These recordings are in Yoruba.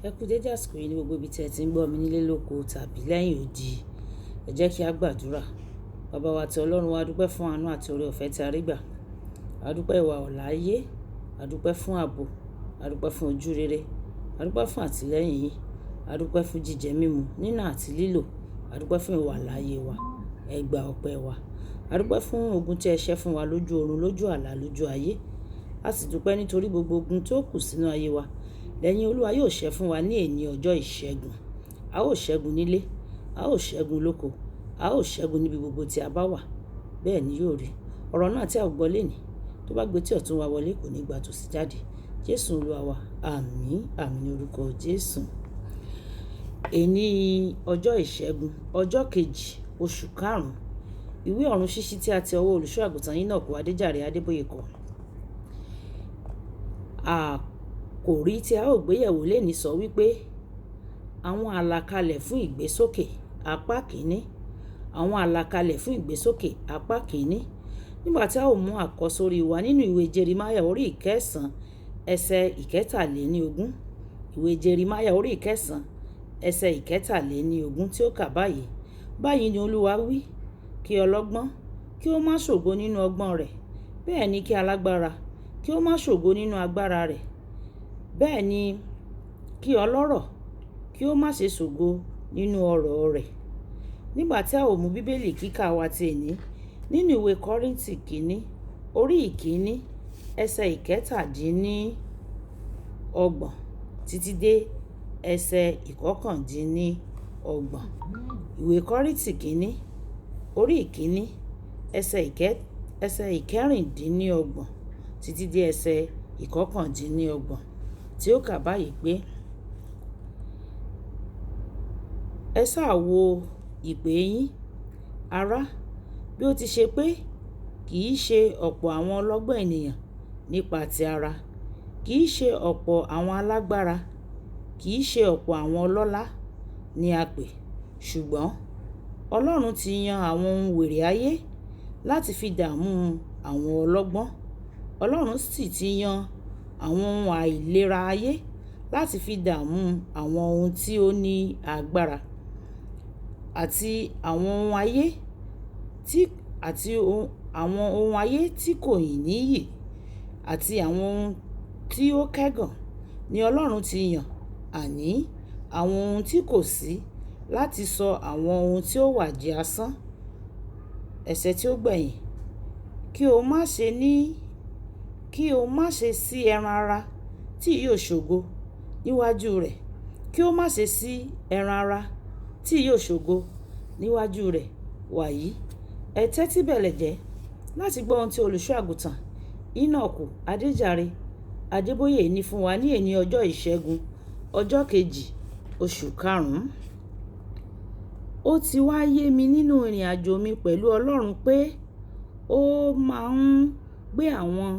Ẹ kú dédé àsìkò yìí ní gbogbo ibi tí ẹ ti ń gbọ́ mi nílé lóko tàbí lẹ́yìn odi. Ẹ jẹ́ kí a gbàdúrà. Baba wa àti Ọlọ́run wa, a dúpẹ́ fún àánú àti oore ọ̀fẹ́ tí a rí gbà. A dúpẹ́ ìwà ọ̀láyé, a dúpẹ́ fún ààbò, a dúpẹ́ fún ojú rere, a dúpẹ́ fún àtìlẹ́yìn yín, a dúpẹ́ fún jíjẹ mímu, nínà àti lílò, a dúpẹ́ fún ìwà láyé wa. Ẹ gba ọpẹ́ wa. A dúpẹ́ fún ogun tí ẹ ṣẹ́ fún wa lójú orun, lójú àlá, lójú ayé. A sì dúpẹ́ nítorí gbogbo ogun tó kù sínú ayé wa. Lẹ́yìn Olúwa yóò ṣẹ́ fún wa ní èní ọjọ́ ìṣẹ́gun. A ó ṣẹ́gun nílé, a ó ṣẹ́gun lóko, a ó ṣẹ́gun níbi gbogbo tí a bá wà. Bẹ́ẹ̀ ni yóò rí. Ọ̀rọ̀ náà tí a ò gbọ́ lénìí, tó bá gbé tí ọ̀tún wa wọlé kò ní gba tòsí jáde. Jésù Olúwa wa. Àmín, àmín ní orúkọ Jésù. Èní ọjọ́ ìṣẹ́gun, ọjọ́ kejì, oṣù karùn-ún. Ìwé ọ̀run ṣíṣí tí a ti ọwọ́ olùṣọ́ àgùntàn Enoch Adéjàre Adébóyè kọ. Àkòrí tí a ó gbé yẹ̀wò lénìí sọ wípé àwọn àlàkalẹ̀ fún ìgbésókè apá kìíní. Àwọn àlàkalẹ̀ fún ìgbésókè apá kìíní. Nígbà tí a ó mú àkọ́sórí wa nínú ìwé Jeremáyà orí ìkẹsàn ẹsẹ̀ ìkẹtàléníogún. Ìwé Jeremáyà orí ìkẹsàn ẹsẹ̀ ìkẹtàléníogún tí ó kà báyìí. Báyìí ni Olúwa wí, kí ọlọ́gbọ́n kí ó má ṣògo nínú ọgbọ́n rẹ̀, bẹ́ẹ̀ ni kí alágbára kí ó má ṣògo nínú agbára rẹ̀, bẹ́ẹ̀ ni kí ọlọ́rọ̀ kí ó má ṣe ṣògo nínú ọrọ̀ rẹ̀. Nígbà tí a ó mú Bíbélì kíkà wa ti èní nínú ìwé Kọ́ríńtì kìíní, orí ìkíní, ẹsẹ̀ ìkẹtàdínníọgbọ̀n títí dé ẹsẹ̀ ìkọkàndínníọgbọ̀n. Ìwé Kọ́ríńtì kìíní, orí ìkíní, ẹsẹ̀ ìkẹrìndínlọ́gbọ̀n títí dé ẹsẹ̀ ìkọkàndínníọgbọ̀n tí ó kà báyìí pé, Ẹ sá wo ìpè yín, ará, bí ó ti ṣe pé kì í ṣe ọ̀pọ̀ àwọn ọlọ́gbọ́n ènìyàn nípa ti ara, kì í ṣe ọ̀pọ̀ àwọn alágbára, kì í ṣe ọ̀pọ̀ àwọn ọlọ́lá ni a pè. Ṣùgbọ́n Ọlọ́run ti yan àwọn ohun wèrè ayé láti fi dààmú àwọn ọlọ́gbọ́n. Ọlọ́run sì ti yan àwọn ohun àìlera ayé láti fi dààmú àwọn ohun tí ó ní agbára àti àwọn ohun ayé tí, àti ohun, àwọn ohun ayé tí kò níyì àti àwọn ohun tí ó kẹ́gàn ni Ọlọ́run ti yàn, àní àwọn ohun tí kò sí láti sọ àwọn ohun tí ó wà di asán. Ẹsẹ̀ tí ó gbẹ̀yìn. Kí o má ṣe ní, kí o má ṣe sí ẹran ara tí yóò ṣògo níwájú rẹ̀. Kí o má ṣe sí ẹran ara tí yóò ṣògo níwájú rẹ̀. Wàyí, ẹ tẹ́tí bẹ̀lẹ̀jẹ́ láti gbọ́ ohun tí olùṣọ́ àgùntàn Enoch Adéjàre Adébóyè ní fún wa ní èní ọjọ́ ìṣẹ́gun, ọjọ́ kejì, oṣù karùn-ún. Ó ti wá yé mi nínú ìrìnàjò mi pẹ̀lú Ọlọ́run pé ó máa ń gbé àwọn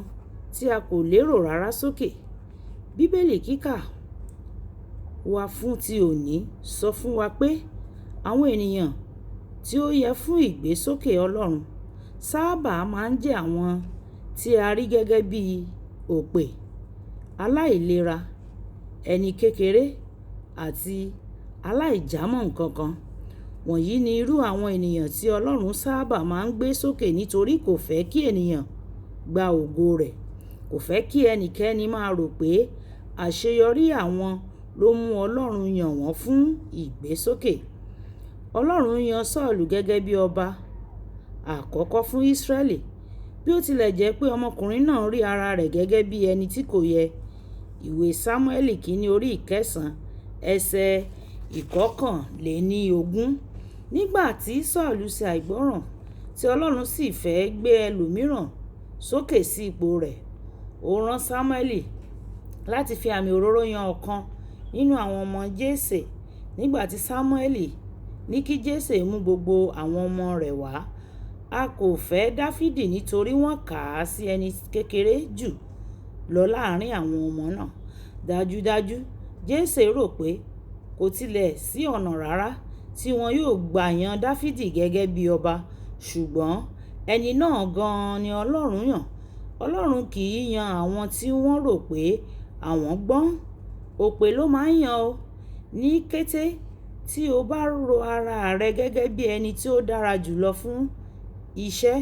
tí a kò lérò rárá sókè. Bíbélì kíkà wa fún ti òní sọ fún wa pé àwọn ènìyàn tí ó yẹ fún ìgbésókè Ọlọ́run sábà máa ń jẹ́ àwọn tí a rí gẹ́gẹ́ bí òpè, aláìlera, ẹni kékeré àti aláìjámọ̀ nǹkan kan. Wọ̀nyí ni irú àwọn ènìyàn tí Ọlọ́run sábà máa ń gbé sókè nítorí kò fẹ́ kí ènìyàn gba ògo rẹ̀. Kò fẹ́ kí ẹnikẹ́ni máa rò pé àṣeyọrí àwọn ló mú Ọlọ́run yàn wọ́n fún ìgbésókè. Ọlọ́run yan Sọ́ọ̀lù gẹ́gẹ́ bí ọba àkọ́kọ́ fún Ísírẹ́lì. Bí ó tilẹ̀ jẹ́ pé ọmọkùnrin náà rí ara rẹ̀ gẹ́gẹ́ bí ẹni tí kò yẹ. Ìwé Sámúẹ́lì kìíní orí ìkẹsàn ẹsẹ̀ ìkọkànléníogún. Nígbà tí Sọ́ọ̀lù ṣe àìgbọ́ràn tí Ọlọ́run sì fẹ́ gbé ẹlòmíràn sókè sí ipò rẹ̀, ó rán Sámúẹ́lì láti fi àmì òróró yan ọ̀kan nínú àwọn ọmọ Jésè. Nígbà tí Sámúẹ́lì ní kí Jésè mú gbogbo àwọn ọmọ rẹ̀ wá, a kò fẹ́ Dáfídì nítorí wọ́n kà á sí ẹni kékeré jù lọ láàrín àwọn ọmọ náà. Dájúdájú, Jésè rò pé kò tilẹ̀ sí ọ̀nà rárá tí wọn yóò gbà yan Dáfídì gẹ́gẹ́ bí ọba. Ṣùgbọ́n ẹni náà gan-an ni Ọlọ́run yàn. Ọlọ́run kì í yan àwọn tí wọ́n rò pé àwọn gbọ́n. Òpè ló máa ń yàn o. Ní kété tí o bá ro ara rẹ gẹ́gẹ́ bí ẹni tí ó dára jù lọ fún iṣẹ́,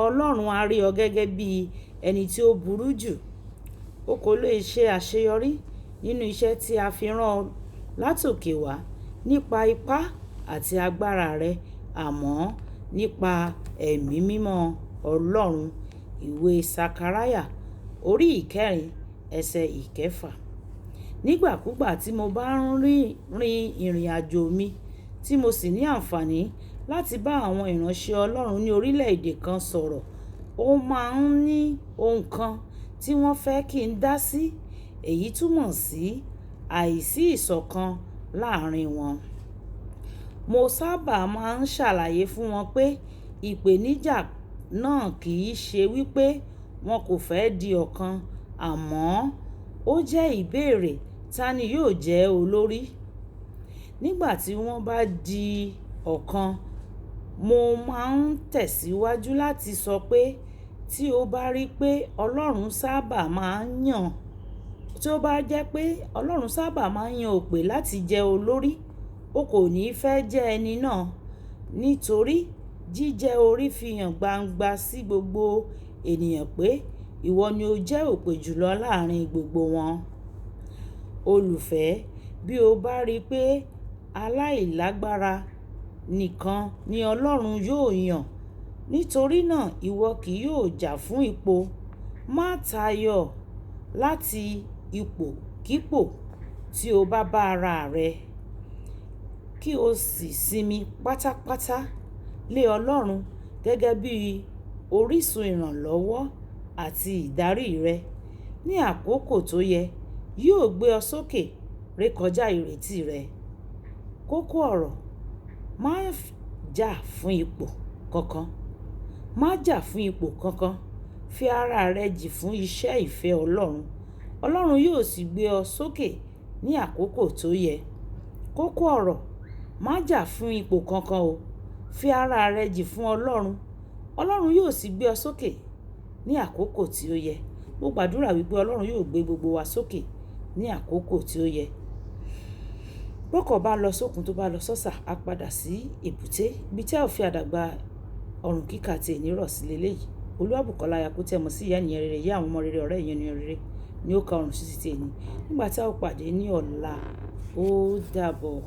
Ọlọ́run á rí ọ gẹ́gẹ́ bí ẹni tí ó burú jù. O kò lè ṣe àṣeyọrí nínú iṣẹ́ tí a fi rán ọ látòkè wá nípa ipá àti agbára rẹ, àmọ́ nípa Ẹ̀mí Mímọ́ Ọlọ́run. Ìwé Sakaraya orí ìkẹrin ẹsẹ̀ ìkẹfà. Nígbàkúgbà tí mo bá ń rin ìrìnàjò mi tí mo sì ní àǹfààní láti bá àwọn ìránṣẹ́ Ọlọ́run ní orílẹ̀-èdè kan sọ̀rọ̀, ó máa ń ní ohun kan tí wọ́n fẹ́ kí n dá sí. Èyí túmọ̀ sí àìsí ìṣọ̀kan láàárín wọn. Mo sábà máa ń ṣàlàyé fún wọn pé ìpèníjà náà kì í ṣe wípé wọn kò fẹ́ di ọ̀kan, àmọ́ ó jẹ́ ìbéèrè, ta ni yóò jẹ́ olórí? Nígbà tí wọ́n bá di ọ̀kan, mo máa ń tẹ̀síwájú láti sọ pé tí ó bá rí pé Ọlọ́run sábà máa ń yàn, tí ó bá jẹ́ pé Ọlọ́run sábà máa ń yan òpè láti jẹ́ olórí, o kò ní fẹ́ jẹ́ ẹni náà. Nítorí jíjẹ́ orí fi hàn gbangba sí gbogbo ènìyàn pé ìwọ ni ó jẹ́ òpè jùlọ láàárín gbogbo wọn. Olùfẹ́, bí o bá rí pé aláìlágbára nìkan ni Ọlọ́run yóò yàn, nítorí náà ìwọ kì yóò jà fún ipò. Má tayọ̀ láti ipò kípò tí o bá bá ara rẹ, kí o sì sinmi pátápátá lé Ọlọ́run gẹ́gẹ́ bí orísun ìrànlọ́wọ́ àti ìdarí rẹ. Ní àkókò tó yẹ, yóò gbé ọ sókè rékọjá ìrètí rẹ. Kókó ọ̀rọ̀, má jà fún ipò kankan. Má jà fún ipò kankan. Fi ara rẹ jì fún iṣẹ́ ìfẹ́ Ọlọ́run. Ọlọ́run yóò sì gbé ọ sókè ní àkókò tó yẹ. Kókó ọ̀rọ̀, má jà fún ipò kankan o. Fi ara rẹ jì fún Ọlọ́run. Ọlọ́run yóò sì gbé ọ sókè ní àkókò tí ó yẹ. Mo gbàdúrà wípé Ọlọ́run yóò gbé gbogbo wa sókè ní àkókò tí ó yẹ. Bọ́kọ̀ bá lọ sókun tó bá lọ sọ́sà, á padà sí èbúté. Ibi tí a ó fi àdàgbà ọ̀run kíkà àti èní rọ̀ sí lé léyìí. Olúwàbùkọ́lá Yakú tí ẹ mọ̀ sí ìyá ènìyàn rere, ìyá àwọn ọmọ rere, ọ̀rẹ́ ènìyàn rere ni ó ka ọ̀run sí títí èní. Nígbà tí a ó pàdé ní ọ̀la, ó dàbọ̀.